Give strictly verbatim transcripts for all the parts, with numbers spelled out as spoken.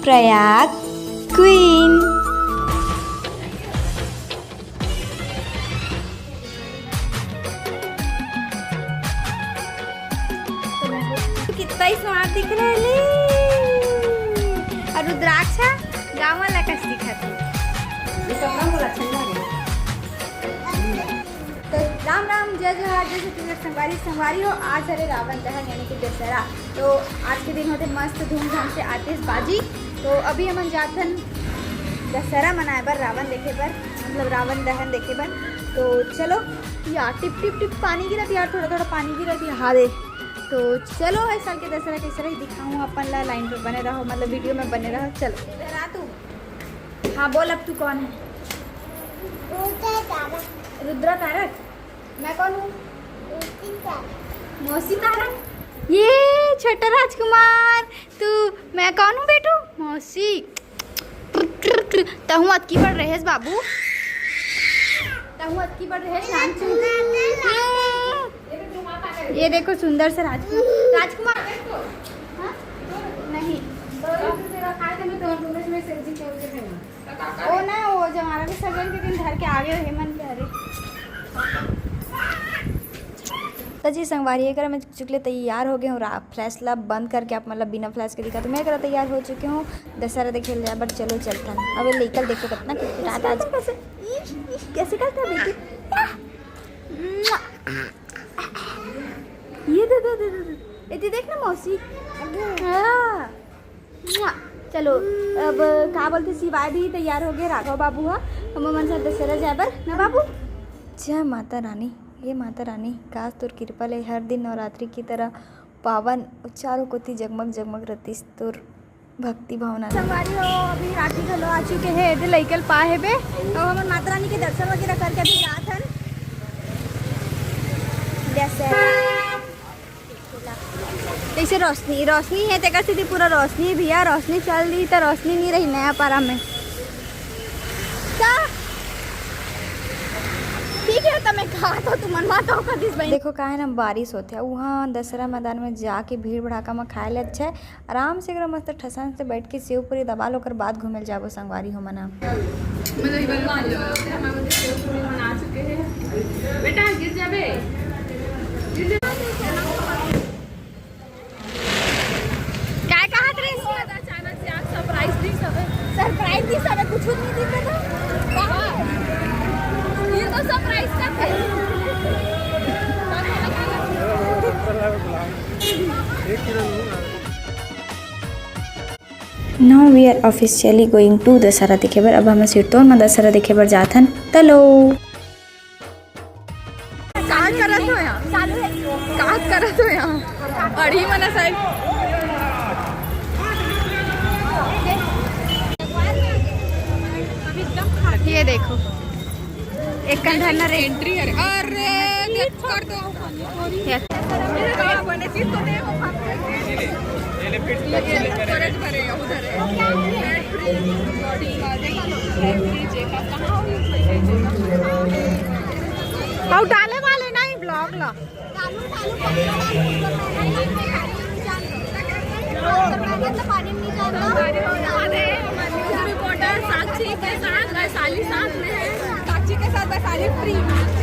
Prayag queen. कितना ही smart दिख रहे ले। और रुद्राक्ष गाँव वाला कस दिखत हे। तो राम राम, जय जोहार, जय छत्तीसगढ़ संगवारी। संगवारी हो, आज हरे रावण दहन यानी कि दशहरा। तो आज के दिन होथे मस्त धूमधाम से आतिशबाजी। तो अभी हमन जात हन दशहरा मनाए बर, रावण देखे बर, मतलब रावण दहन देखे बर। तो चलो यार, टिप टिप टिप पानी गिरत यार, थोड़ा थोड़ा पानी गिरत यार। हाँ दे, तो चलो इस साल के दशहरा कैसे रही दिखाऊँ अपन ला। लाइन पे बने रहो, मतलब वीडियो में बने रहो। चलो रातू, हाँ बोल, अब तू कौन है? रुद्रा तारक। रुद्रा तारक। मैं कौन हूँ? मौसी तारा। ये छोटा राजकुमार, तू, मैं कौन हूँ बेटू? मौसी। तहूँ अतकी बड़ रहेस बाबू, तहूँ अतकी बड़ रहेस नानचू। ये देखो सुंदर से राजकुमार, राजकुमार। हाँ? नहीं। ओ ना, वो जब हमारा विसर्जन के दिन घर के आगे हो हेमंत के हरे। तो जी संगवारी, एकरा मैं चुकले तैयार हो गए हूँ। रा-, फ्लैश ला बंद करके आप मतलब बिना फ्लैश के दिखा, तो मैं एकरा तैयार हो चुके हूँ दशहरा देखे ले। अब चलो चलथन। अब ये लइका देखो कितना किटकिटात आज। कैसे, इश, इश, कैसे करता है बेटी? ये दे, दे, दे, दे, दे। ये दे, देख ना मौसी। हाँ। मुआ। चलो, अब का बोलते, शिवाय भी तैयार हो गए, राघव बाबू हा, हम मन साथ दशहरा जाए बर ना बाबू। जय माता रानी, हे माता रानी, काश तोर कृपा ले हर दिन नवरात्रि की तरह पावन, चारों कोती जगमग जगमग रतिस तोर भक्ति भावना। संगवारी हो, अभी राखी घलो आ चुके हे, एदे लइकल पा हेबे। अब हमन माता रानी के दर्शन वगैरह करके अभी जात हन। जय सेवा। जैसे रोशनी, रोशनी है, तेकर सीधी पूरा रोशनी है भैया, रोशनी चल रही तो रोशनी नहीं रही नया पारा में। का? ठीक है, तो मैं कहा तो तुमन बात तो कर दिस भाई। देखो, का है ना, बारिश होथे, उहाँ दशहरा मैदान में जाके भीड़ भड़ाका में खाए ले अच्छा है। आराम से एकरा मस्त ठसन से बैठ के सेव पूरी दबा लो, ओकर बाद घूमे ल जाबो संगवारी हो मना। मतलब, इधर मान लो, हमारे मध्य सेव पूरी बना चुके हैं। बेटा, गिर जाबे। गिर जाबे। काय कहत रहे? अचानक से आप सरप्राइज दी सबे। सरप्राइज दी सबे, कुछ नहीं दिखता था। कहाँ? ये तो सरप्राइज का था। एक किलो नहीं। Now we are officially going to Dussehra देखे बर। अब हम सिरतोन में दशहरा देखे बर जात हन। चलो। का करत हो यहाँ? का करत हो यहाँ? अड़ी मना साइड। ये देखो। एक कंधा ना रे। एंट्री है। अरे, देख कर दो। ये। अउ डाले वाले नहीं ब्लॉग ला। रिपोर्टर साक्षी के साथ, वैशाली साथ में है। साक्षी के साथ वैशाली फ्री।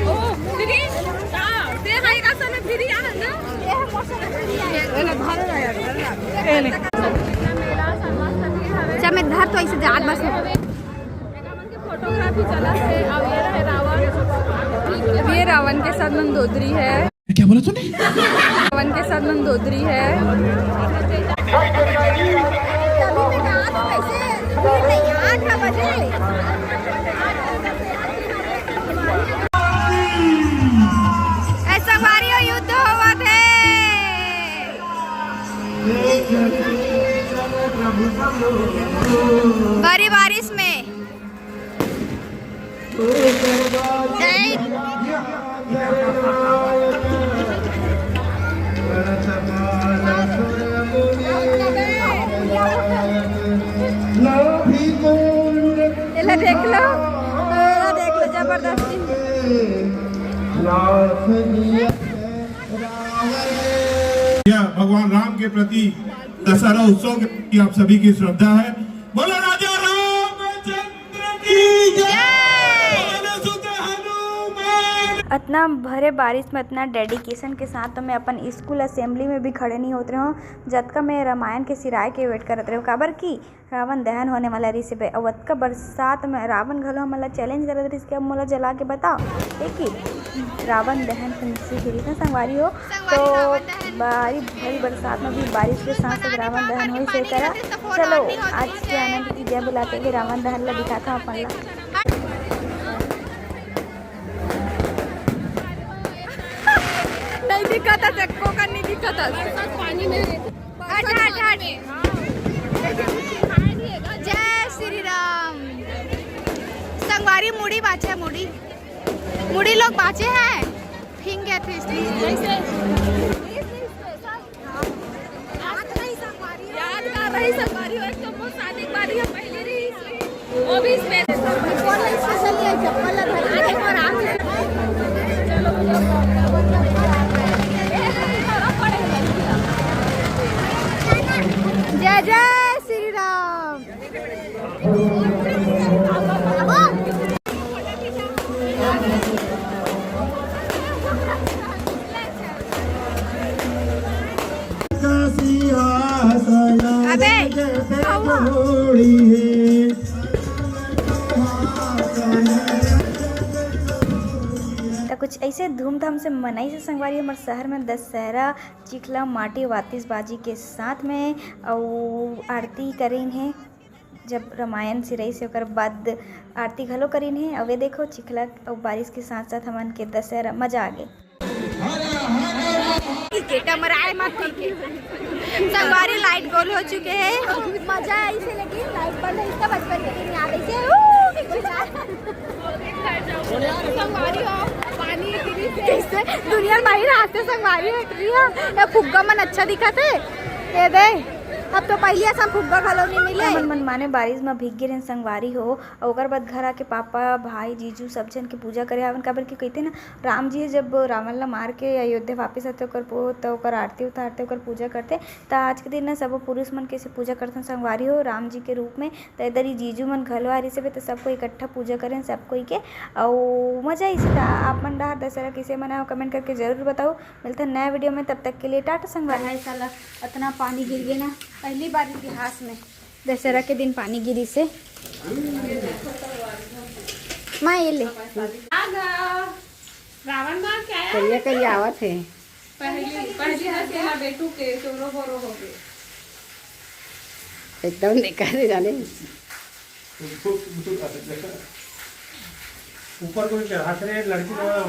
ओ, फ्री? हाँ, ते हाई रास्ता में फ्री आ ना। ये है मौसम में फ्री आ। जब मैं घर तो ऐसे जात बस। फोटोग्राफी चला है। अब ये रहे रावण। ये रावण के साथ मंदोदरी है। क्या बोला तूने? पवन के साथ मंदोदरी है। तभी मैं कहा था वैसे, अभी नहीं, आठ बजे। ए संगवारी हो, युद्ध होवत हे। भारी बारिश में। जय। एला देख लो, एला देख लो, जबरदस्ती। यह भगवान राम के प्रति, दशहरा उत्सव के प्रति आप सभी की श्रद्धा है। अतना भरे बारिश में अतना डेडिकेशन के साथ तो मैं अपन स्कूल असेंबली में भी खड़े नहीं होत रहूँ, जतका मैं रामायण के सिराय के वेट करत रहूँ, काबर कि रावण दहन होने वाला रिहिस हे। अउ अतका बरसात में रावण घलो हमन ला चैलेंज करत रिहिस कि अब मोला जला के बताओ, ठीक कि रावण दहन कइसे होही ना संगवारी हो। तो बारी भरी बरसात में भी बारिश के साथ साथ रावण दहन होइस हे करा। चलो आज के आनंद की जय बुलाते हुए रावण दहन ला दिखाता हूँ अपन ला। नहीं दिखत हे, चक्को का नहीं दिखत हे। पानी में हट, हट, हट। जय श्री राम। संगवारी मुड़ी बाँचे, मुड़ी, मुड़ी लोग बाँचे हैं। फिंग गए थे इसलिए। यादगार रही संगवारी हो, एक तो वो शादी के बाद ये पहली रही, वो भी इसमें। जय जय श्री राम। अबे, त कुछ ऐसे धूमधाम से मनाइस हे संगवारी हमर शहर में दशहरा, चिखला, माटी, आतिशबाजी के साथ में अउ आरती करिन हे। जब रामायण सिराइस हे ओकर बाद आरती घलो करिन हे। अउ ये देखो चिखला अउ बारिश के साथ साथ हमन के दशहरा मजा आ गे। ठीक है, टमराए मत ठीक है। संगवारी लाइट गोल हो चुके हैं। मजा आई से लेकिन लाइट बंद है, इसका बचपन के दिन याद है। कैसे दुनिया में बाहर आते संगवारी हट रही है। ये फुग्गा मन अच्छा दिखत हे। ये दे, अब तो पहली असन फुग्गा घलो नहीं मिले। मन, मन माने बारिश में भीग गे रहेन संगवारी हो। अउ ओकर बाद घर आके पापा, भाई, जीजू सब झन के पूजा करे आवन, काबर कि कहिथे ना, राम जी ह जब रावण ला मार के अयोध्या वापस आथे, ओकर पो-, त ओकर आरती उतारथे, ओकर पूजा करथे। त आज के दिन ना सबो पुरुष मन कैसे पूजा करथन संगवारी हो राम जी के रूप में। त इधर ही जीजू मन घलो आ रहिस हे, त सबको इकट्ठा पूजा करेन सब कोई के, अउ मजा आइस। त आप मन डहर दशहरा कैसे मनाओ, कमेंट करके जरूर बताओ। मिलते हैं नया वीडियो में, तब तक के लिए टाटा संगवारी। हाय साला, इतना पानी गिर गया ना, पहली बार इतिहास में दशहरा के दिन पानी गिरी से। माँ ये ले। रावण मार के आया। करिया करिया आवत हे। पहली, पहली दशहरा बेटू के चोरो बोरो हो गए। एकदम निकाल दे जाने। ऊपर कोई चढ़ा के लड़की लगा।